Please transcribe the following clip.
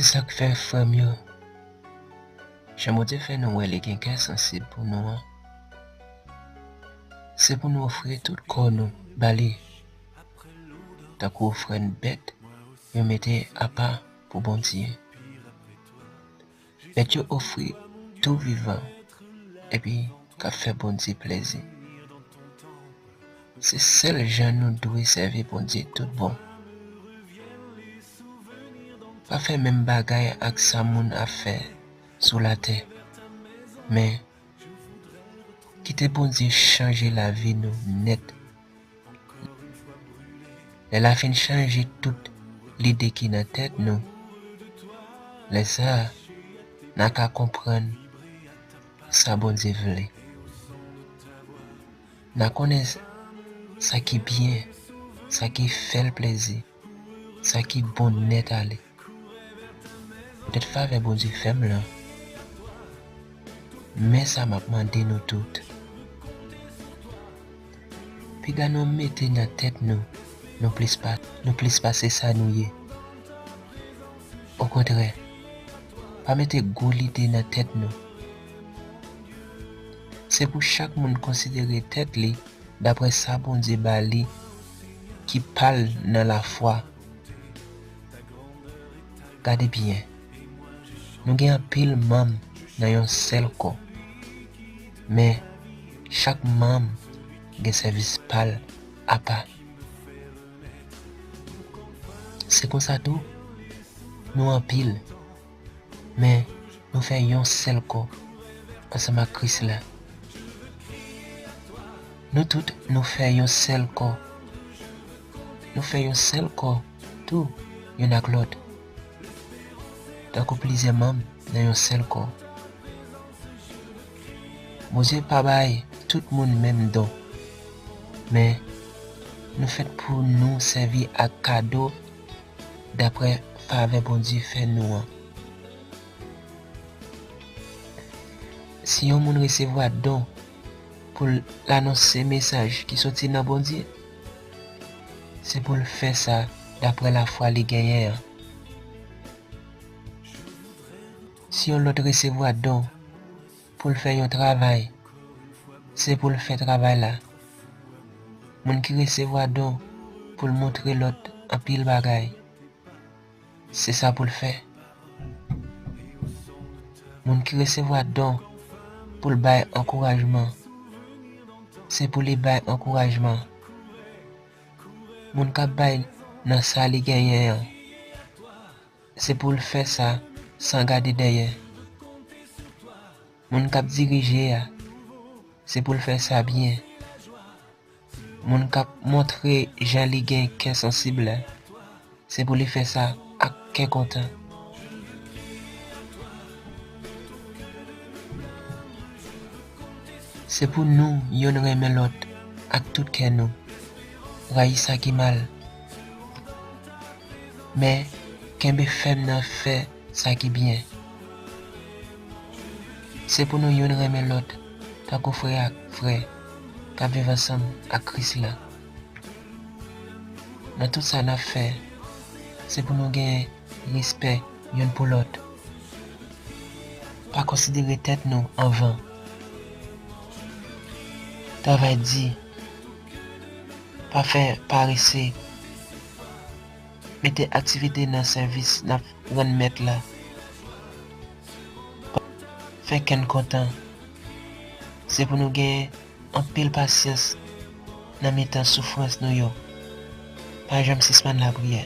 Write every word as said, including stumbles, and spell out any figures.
Se sa k fè, frè m yo, jan Bondye fè nou wè li gen kè sansib pou nou an, se pou nou ofri tout kò nou ba li, tankou ofrann bèt yo mete apa pou Bondye. Bèt yo ofri tou vivan epi k ap fè Bondye plezi. Se sèl jan nou dwe sèvi Bondye tout bon. Pa fè menm bagay ak sa moun ap fè sou latè, men kite Bondye chanje lavi nou nèt. Lè l a fin chanje tout lide ki nan tèt nou, lè sa a, n a ka konprann sa Bondye vle. N a konnen sa ki byen, sa ki fè l plezi, sa ki bon nèt ale. Poutèt favè Bondye fè m lan, men sa m ap mande nou tout. Piga nou mete nan tèt nou, nou plis pa, nou plis pase sa nou ye. Okontrè, pa mete gwo lide nan tèt nou. Se pou chak moun konsidere tèt li daprè sa Bondye ba li ki pa l nan lafwa. Gade byen, nou gen anpil manm nan yon sèl kò, men chak manm gen sèvis pa l apa. Se konsa tou, nou anpil, men nou fè yon sèl kò ansanm ak Kris la. Nou tout, nou fè yon sèl kò. Nou fè yon sèl kò tou, youn ak lòt, tankou plizyè manm nan yon sèl kò. Bondye pa bay tout moun menm don, men nou fèt pou nou sèvi ak kado daprè favè Bondye fè nou an. Si yon moun resevwa don pou l anonse mesaj ki soti nan Bondye, se pou l fè sa daprè lafwa li genyen an. Si yon lòt resevwa don pou l fè yon travay, se pou l fè travay la. Moun ki resevwa don pou l montre lòt anpil bagay, se sa pou l fè. Moun ki resevwa don pou l bay ankourajman, se pou li bay ankourajman. Moun k ap bay nan sa li genyen an, se pou l fè sa san gade dèyè. Moun k ap dirije a, se pou l fè sa byen. Moun k ap montre jan li gen kè sansib la, se pou li fè sa ak kè kontan. Se pou nou youn renmen lòt ak tout kè nou, rayi sa ki mal, men kenbe fèm nan fè sa ki byen. Se pou nou youn renmen lòt tankou frè ak frè k ap viv ansanm ak Kris la. Nan tout sa n ap fè, se pou nou gen respè youn pou lòt. Pa konsidere tèt nou anvan. Travay di. Pa fè parese. Mete aktivite nan sèvis n ap rann Mèt la. Fè kè n kontan. Se pou nou gen anpil pasyans nan mitan soufrans nou yo. Pa janm sispann lapriyè.